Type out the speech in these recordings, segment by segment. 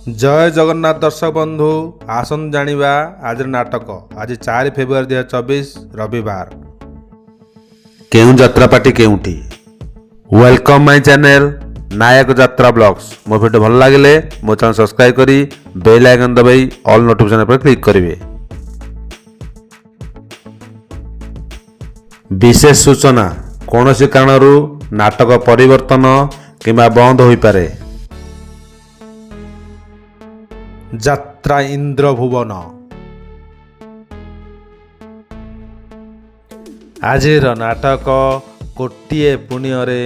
ଜୟ ଜଗନ୍ନାଥ ଦର୍ଶକ ବନ୍ଧୁ, ଆସନ୍ତୁ ଜାଣିବା ଆଜିର ନାଟକ। ଆଜି 4 ଫେବୃଆରୀ 2024, ରବିବାର। କେଉଁ ଯାତ୍ରା ପାର୍ଟି କେଉଁଠି? Welcome my channel Nayak ଯାତ୍ରା ବ୍ଲଗ୍ସ। ମୋ ଭିଡ଼ିଓ ଭଲ ଲାଗିଲେ ମୋ ଚ୍ୟାନେଲ୍ ସବସ୍କ୍ରାଇବ୍ କରି ବେଲ୍ ଆଇକନ୍ ଦବାଇ ଅଲ୍ ନୋଟିଫିକେସନ୍ ଉପରେ କ୍ଲିକ୍ କରିବେ। ବିଶେଷ ସୂଚନା, କୌଣସି କାରଣରୁ ନାଟକ ପରିବର୍ତ୍ତନ କିମ୍ବା ବନ୍ଦ ହୋଇପାରେ। ଯାତ୍ରା ଇନ୍ଦ୍ରଭୁବନ। ଆଜିର ନାଟକ ଗୋଟିଏ ପୁଣ୍ୟରେ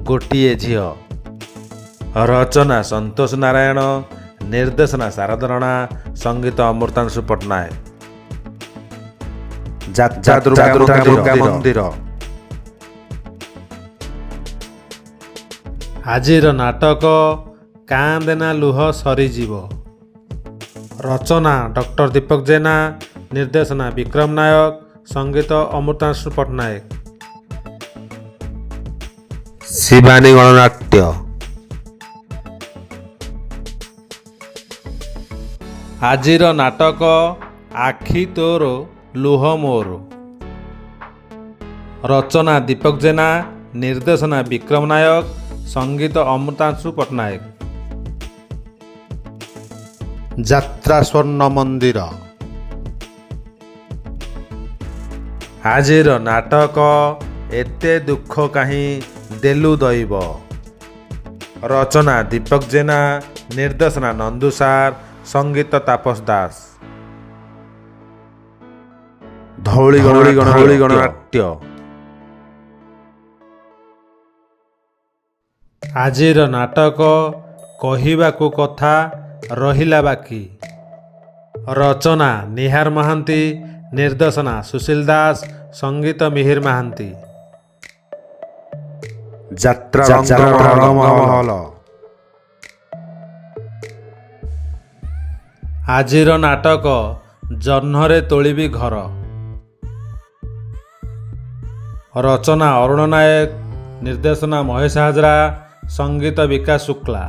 ଗୋଟିଏ ଝିଅ। ରଚନା ସନ୍ତୋଷ ନାରାୟଣ, ନିର୍ଦ୍ଦେଶନା ଶାରଦା ରଣା, ସଙ୍ଗୀତ ଅମୃତାଂଶୁ ପଟ୍ଟନାୟକ। ଯାତ୍ରା ଦୁର୍ଗା ମନ୍ଦିର। ଆଜିର ନାଟକ କାନ୍ଦେନା ଲୁହ ସରିଯିବ। ରଚନା ଡକ୍ଟର ଦୀପକ ଜେନା, ନିର୍ଦ୍ଦେଶନା ବିକ୍ରମ ନାୟକ, ସଙ୍ଗୀତ ଅମୃତାଂଶୁ ପଟ୍ଟନାୟକ। ଶିବାନୀ ଗଣନାଟ୍ୟ। ଆଜିର ନାଟକ ଆଖି ତୋର ଲୁହ ମୋର। ରଚନା ଦୀପକ ଜେନା, ନିର୍ଦ୍ଦେଶନା ବିକ୍ରମ ନାୟକ, ସଙ୍ଗୀତ ଅମୃତାଂଶୁ ପଟ୍ଟନାୟକ। ଯାତ୍ରା ସ୍ୱର୍ଣ୍ଣ ମନ୍ଦିର। ଆଜିର ନାଟକ ଏତେ ଦୁଃଖ କାହିଁ ଦେଲୁ ଦଇବ। ରଚନା ଦୀପକ ଜେନା, ନିର୍ଦ୍ଦେଶନା ନନ୍ଦୁ ସାର୍, ସଙ୍ଗୀତ ତାପସ ଦାସ। ଧଉଳି ଗଣନାଟ୍ୟ। ଆଜିର ନାଟକ କହିବାକୁ କଥା ରହିଲା ବାକି। ରଚନା ନିହାର ମହାନ୍ତି, ନିର୍ଦ୍ଦେଶନା ସୁଶୀଲ ଦାସ, ସଙ୍ଗୀତ ମିହିର ମହାନ୍ତି। ଯାତ୍ରା ରଙ୍ଗମହଲ। ଆଜିର ନାଟକ ଜହ୍ନରେ ତୋଳିବି ଘର। ରଚନା ଅରୁଣ ନାୟକ, ନିର୍ଦ୍ଦେଶନା ମହେଶ ହାଜରା, ସଙ୍ଗୀତ ବିକାଶ ଶୁକ୍ଲା।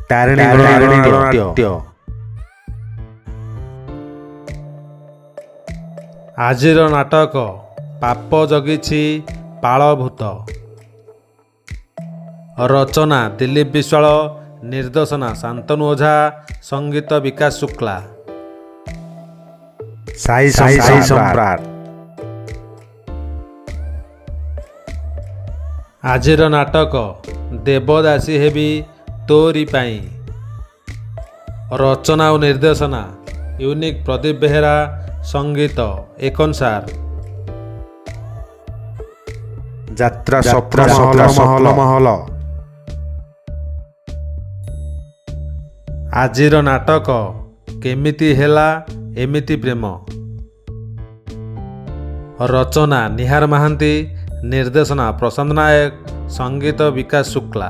ତାରିଣୀ ଗଣନାଟ୍ୟ। ଆଜିର ନାଟକ ପାପ ଜଗିଛି ପାଳଭୂତ। ରଚନା ଦିଲ୍ଲୀପ ବିଶ୍ୱାଳ, ନିର୍ଦ୍ଦେଶନା ଶାନ୍ତନୁ ଓଝା, ସଙ୍ଗୀତ ବିକାଶ ଶୁକ୍ଲା। ସାଇ ସମ୍ରାଟ। ଆଜିର ନାଟକ ଦେବଦାସୀ ହେବି ତୋରି ପାଇଁ। ରଚନା ଓ ନିର୍ଦ୍ଦେଶନା ୟୁନିକ୍ ପ୍ରଦୀପ ବେହେରା, ସଙ୍ଗୀତ ଏକନ ସାର୍। ଯାତ୍ରା ସ୍ୱପ୍ନ ମହଲ। ଆଜିର ନାଟକ କେମିତି ହେଲା ଏମିତି ପ୍ରେମ। ରଚନା ନିହାର ମହାନ୍ତି, ନିର୍ଦ୍ଦେଶନା ପ୍ରଶାନ୍ତ ନାୟକ, ସଙ୍ଗୀତ ବିକାଶ ଶୁକ୍ଲା।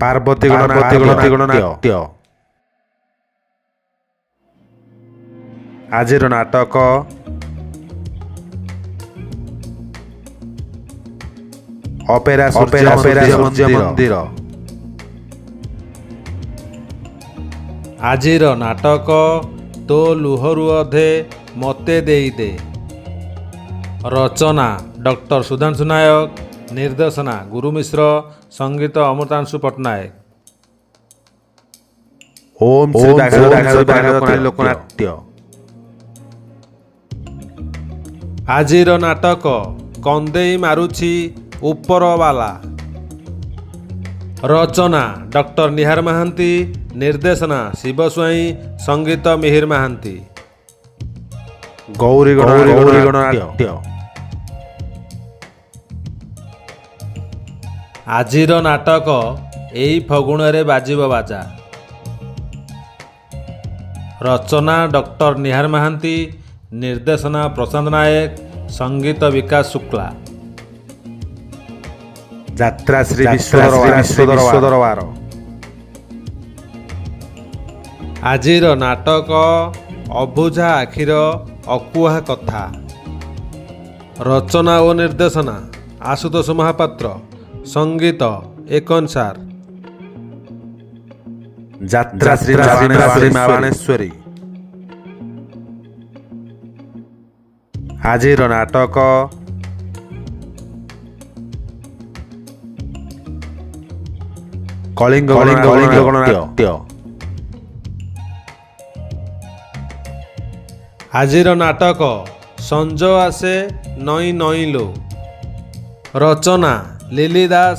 ପାର୍ବତୀ ଗଣନାଟ୍ୟ। ଆଜିର ନାଟକ ଅପେରା ସୂର୍ଯ୍ୟ ମନ୍ଦିର। ଆଜିର ନାଟକ ତୋ ଲୁହରୁ ଅଧେ ମୋତେ ଦେଇଦେ। ରଚନା ଡକ୍ଟର ସୁଧାଂଶୁ ନାୟକ, ନିର୍ଦ୍ଦେଶନା ଗୁରୁ ମିଶ୍ର, ସଙ୍ଗୀତ ଅମୃତାଂଶୁ ପଟ୍ଟନାୟକ। ଓମ୍ ଶ୍ରୀ ଲୋକନାଟ୍ୟ। ଆଜିର ନାଟକ କନ୍ଦେଇ ମାରୁଛି ଉପରବାଲା। ରଚନା ଡକ୍ଟର ନିହାର ମହାନ୍ତି, ନିର୍ଦ୍ଦେଶନା ଶିବ ସ୍ୱାଇଁ, ସଙ୍ଗୀତ ମିହିର ମହାନ୍ତି। ଗୌରୀ ଗଣନାଟ୍ୟ। ଆଜିର ନାଟକ ଏଇ ଫଗୁଣରେ ବାଜିବ ବାଜା। ରଚନା ଡକ୍ଟର ନିହାର ମହାନ୍ତି, ନିର୍ଦ୍ଦେଶନା ପ୍ରଶାନ୍ତ ନାୟକ, ସଙ୍ଗୀତ ବିକାଶ ଶୁକ୍ଲା। ଯାତ୍ରା ଶ୍ରୀ ବିଶ୍ୱ ଦରବାର। ଆଜିର ନାଟକ ଅବୁଝା ଆଖିର ଅକୁହା କଥା। ରଚନା ଓ ନିର୍ଦ୍ଦେଶନା ଆଶୁତୋଷ ମହାପାତ୍ର, ସଙ୍ଗୀତ ଏକନ ସାର୍। ଯାତ୍ରା ଶ୍ରୀ ମା ବାଣେଶ୍ୱରୀ। ଆଜିର ନାଟକ କଳିଙ୍ଗ କଳିଙ୍ଗ ଗଣନାଟ୍ୟ। ଆଜିର ନାଟକ ସଞ୍ଜ ଆସେ ନଇଁ ନଇଁଲୋ। ରଚନା ଲିଲି ଦାସ,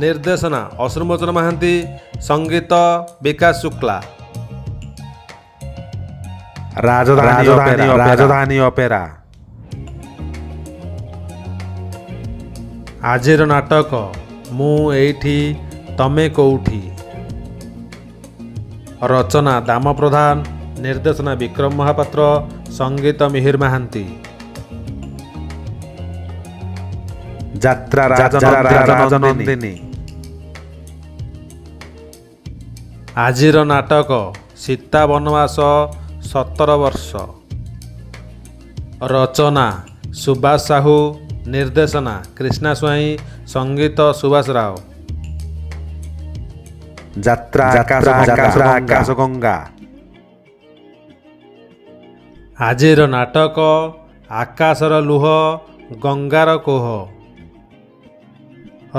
ନିର୍ଦ୍ଦେଶନା ଅଶ୍ରୁମୋଚନ ମହାନ୍ତି, ସଙ୍ଗୀତ ବିକାଶ ଶୁକ୍ଲା। ରାଜଧାନୀ ରାଜଧାନୀ ଅପେରା। ଆଜିର ନାଟକ ମୁଁ ଏଇଠି ତମେ କୋଉଠି। ରଚନା ଦାମ ପ୍ରଧାନ, ନିର୍ଦ୍ଦେଶନା ବିକ୍ରମ ମହାପାତ୍ର, ସଙ୍ଗୀତ ମିହିର ମହାନ୍ତି। ଯାତ୍ରା ରାଜନନ୍ଦିନୀ। ଆଜିର ନାଟକ ସୀତା ବନବାସ 17 ବର୍ଷ। ରଚନା ସୁବାସ ସାହୁ, ନିର୍ଦ୍ଦେଶନା କ୍ରିଷ୍ଣା ସ୍ୱାଇଁ, ସଙ୍ଗୀତ ସୁବାସ ରାଓ। ଯାତ୍ରା ଆକାଶ ଗଙ୍ଗା। ଆଜିର ନାଟକ ଆକାଶର ଲୁହ ଗଙ୍ଗାର କୋହ।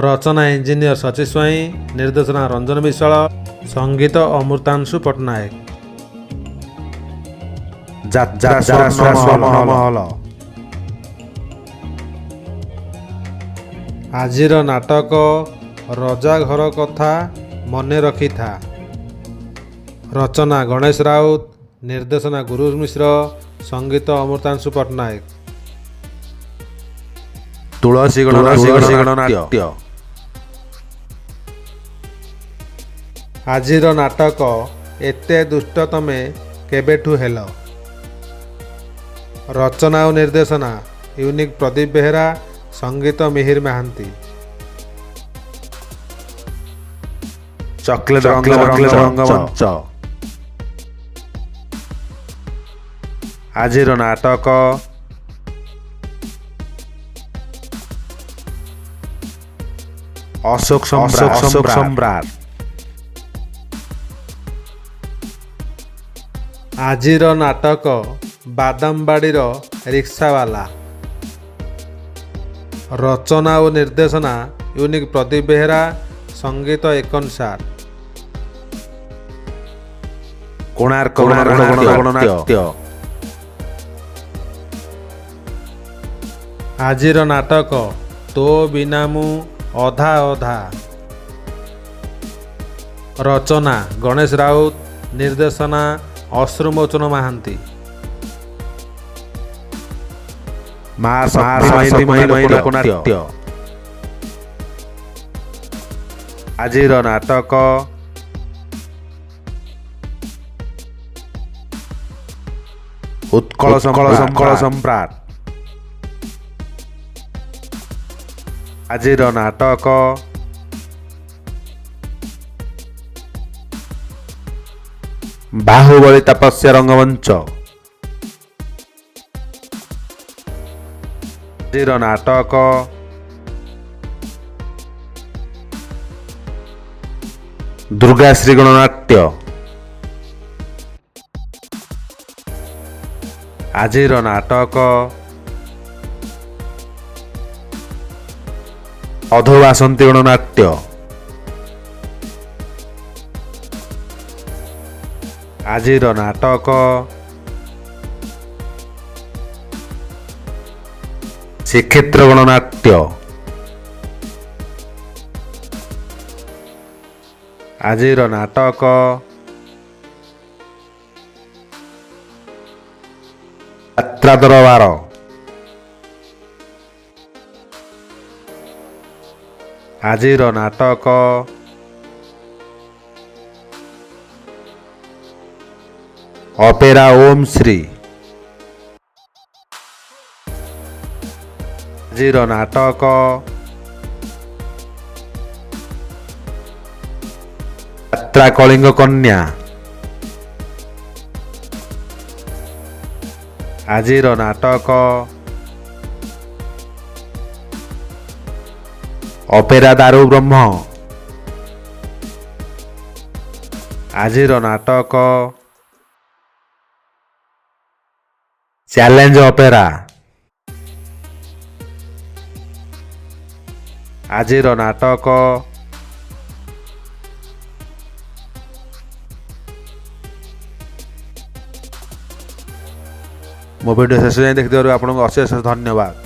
ରଚନା ଇଞ୍ଜିନିୟର ସଚି ସ୍ୱାଇଁ, ନିର୍ଦ୍ଦେଶନା ରଞ୍ଜନ ବିଶ୍ୱାଳ, ସଙ୍ଗୀତ ଅମୃତାଂଶୁ ପଟ୍ଟନାୟକ। ଯାତ୍ରା ମହଲ। ଆଜିର ନାଟକ ରଜା ଘର କଥା ମନେ ରଖିଥା। ରଚନା ଗଣେଶ ରାଉତ, ନିର୍ଦ୍ଦେଶନା ଗୁରୁ ମିଶ୍ର, ସଙ୍ଗୀତ ଅମୃତାଂଶୁ ପଟ୍ଟନାୟକ। ତୁଳସୀ ଗଣନାଟ୍ୟ। ଆଜିର ନାଟକ ଏତେ ଦୁଷ୍ଟ ତମେ କେବେଠୁ ହେଲ। ରଚନା ଓ ନିର୍ଦ୍ଦେଶନା ୟୁନିକ୍ ପ୍ରଦୀପ ବେହେରା, ସଙ୍ଗୀତ ମିହିର ମହାନ୍ତି। ଚକୋଲେଟ ରଙ୍ଗମଞ୍ଚ। ଆଜିର ନାଟକ ଅଶୋକ ସମ୍ରାଟ। ଆଜିର ନାଟକ ବାଦାମବାଡ଼ିର ରିକ୍ସାବାଲା। ରଚନା ଓ ନିର୍ଦ୍ଦେଶନା ୟୁନିକ୍ ପ୍ରଦୀପ ବେହେରା, ସଙ୍ଗୀତ ଏକନ ସାର୍। କୋଣାର୍କ ଗଣନାଟ୍ୟ। ଆଜିର ନାଟକ ତୋ ବିନା ମୁଁ ଅଧା ଅଧା। ରଚନା ଗଣେଶ ରାଉତ, ନିର୍ଦ୍ଦେଶନା ଅଶ୍ରୁମୋଚନ ମହାନ୍ତି। ମା ଲୋକନାଟ୍ୟ। ଆଜିର ନାଟକ ଉତ୍କଳ ସମ୍ରାଟ। ଆଜିର ନାଟକ ବାହୁବଳୀ ତପସ୍ୟା ରଙ୍ଗମଞ୍ଚ। ଆଜିର ନାଟକ ଦୁର୍ଗାଶ୍ରୀ ଗଣନାଟ୍ୟ। ଆଜିର ନାଟକ ଅଧବାସନ୍ତୀ ଗଣନାଟ୍ୟ। ଆଜିର ନାଟକ ଶ୍ରୀକ୍ଷେତ୍ର ଗଣନାଟ୍ୟ। ଆଜିର ନାଟକ ଯାତ୍ରା ଦରବାର। ଆଜିର ନାଟକ ଅପେରା ଓମ୍ ଶ୍ରୀ। ଆଜିର ନାଟକ ଯାତ୍ରା କଳିଙ୍ଗ କନ୍ୟା। ଆଜିର ନାଟକ ଅପେରା ଦାରୁ ବ୍ରହ୍ମ। ଆଜିର ନାଟକ ଚ୍ୟାଲେଞ୍ଜ ଅପେରା। ଆଜିର ନାଟକ ମୋ ଭିଡ଼ିଓ ଶେଷ ଯାଏଁ ଦେଖିଥିବାରୁ ଆପଣଙ୍କୁ ଅଶେଷ ଧନ୍ୟବାଦ।